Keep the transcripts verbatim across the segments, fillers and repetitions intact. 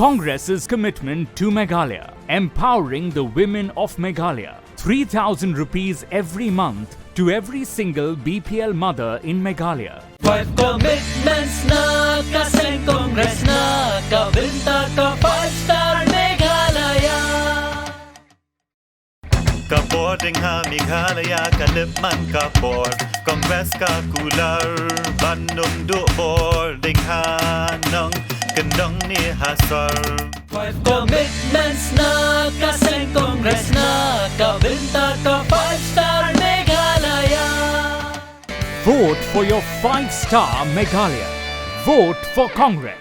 Congress's commitment to Meghalaya, empowering the women of Meghalaya. Three thousand rupees every month to every single B P L mother in Meghalaya. Five commitments na ka seng Congress na ka bynta ka five star Meghalaya. Ka bor ding ha Meghalaya ka lip man ka bor. Congress ka kular ban ym duh bor ding ha nongkyndong ne ha sor. Five commitments na ka seng Congress na ka bynta ka five star Meghalaya. Vote for your five star Meghalaya. Vote for Congress.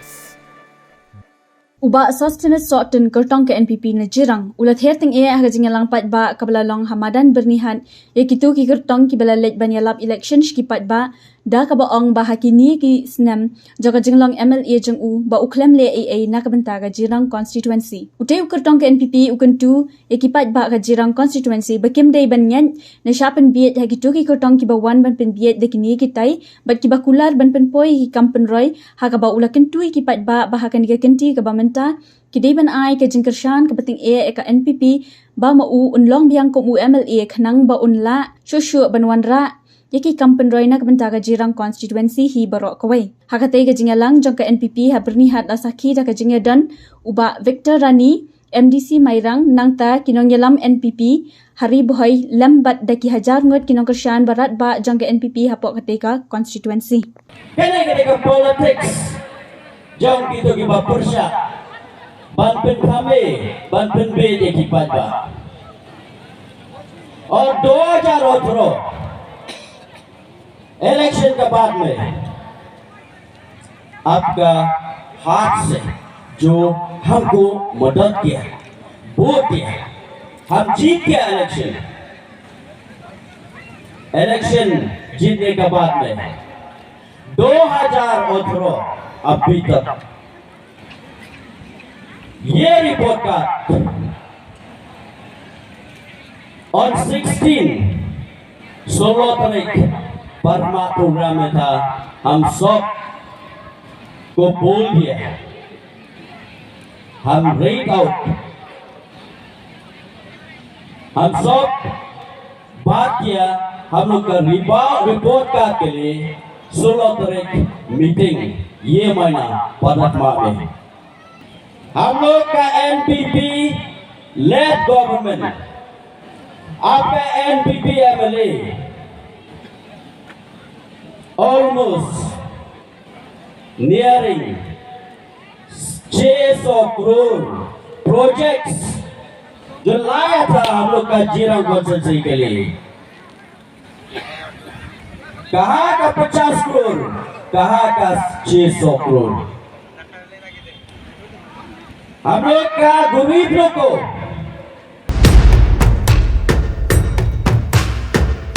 U Bah Sosthenes Sohtun, kyrtong ka N P P na Jirang, u la ther tyngeh ha ka jingïalang paidbah kaba la long ha madan Byrnihat ïa kito ki kyrtong kiba la leit ban ïalap election sha ki paidbah, da kaba ong ba ha kine ki snem jong ka jinglong M L A jong u, ba u khlem leh ei ei na ka bynta ka Jirang constituency. Utei u kyrtong ka N P P u kyntu ïa ki paidbah ka Jirang constituency ba kim dei ban ngeit ne shah pynbieit ha kito ki kyrtong kiba wan ban pynbieit da kine kitai, bad kiba kular ban pynpoi ïa ki kam pynroi, ha kaba u la kyntu ïa ki paidbah ba ha kane ka kynti kaba mynta ki dei ban ai ka jingkyrshan kaba tyngeh ïa ka N P P, ba ma u un long biang kum u M L A khnang ba un lah shuh shuh ban wanrah ïa ki kam pynroi na ka bynta ka Jirang constituency hi baroh kawei. Ha katei ka jingïalang jong ka N P P ha Byrnihat la sakhi da ka jingïadon u Bah Victor Rani, M D C Mairang, nangta ki nongïalam N P P ha Ri Bhoi lem bad da ki hajar ngut ki nongkyrshan barat ba jong ka N P P hapoh katei ka constituency. Kane ka dei ka politics jong kito kiba pyrshah ban pynthame, ban pynbieit ïa ki paidbah. और दो हज़ार अठारह इलेक्शन के बाद में आपका हाथ से जो हमको मदद किया, वोट दिया, हम जीत गया इलेक्शन। इलेक्शन जीतने के बाद में दो हज़ार अठारह अभी तक ये रिपोर्ट कार्ड on sixteen, सोलह तारीख परमा प्रोग्राम में था, हम सब को बोल दिया, हम रेड आउट, हम सब बात किया, हम लोग का रिबा-, रिपोर्ट कार्ड के लिए सोलह तारीख मीटिंग ये महीना पदकमा में। हम लोग का एनपीपी लेड गवर्नमेंट, आपका एनपीपी एमएलए almost nearing छह सौ करोड़ प्रोजेक्ट्स जो लाया था हम लोग का जीरांग कॉन्स्टिट्यूएंसी के लिए। कहाँ का पचास करोड़, कहाँ का छह सौ करोड़? हम लोग का गरीब लोग को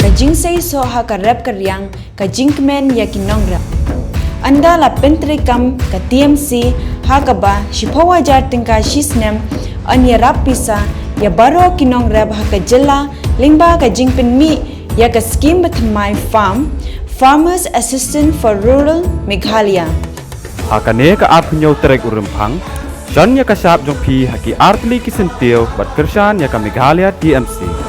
Ka jingseisoh ha ka rep ka riang, ka jingkmen ïa ki nongrep. Ynda la pyntreikam ka T M C ha kaba shiphew hajar tyngka shi snem, yn ïarap pisa ïa baroh ki nongrep ha ka jylla lyngba ka jingpynmih ïa ka skim bathymmai farm, Farmers Assistance for Rural Meghalaya. Ha kane ka arphew hynñiew tarik u Rymphang, shon ïa ka shap jong phi ha ki artylli ki syntiew bad kyrshan ïa ka Meghalaya T M C.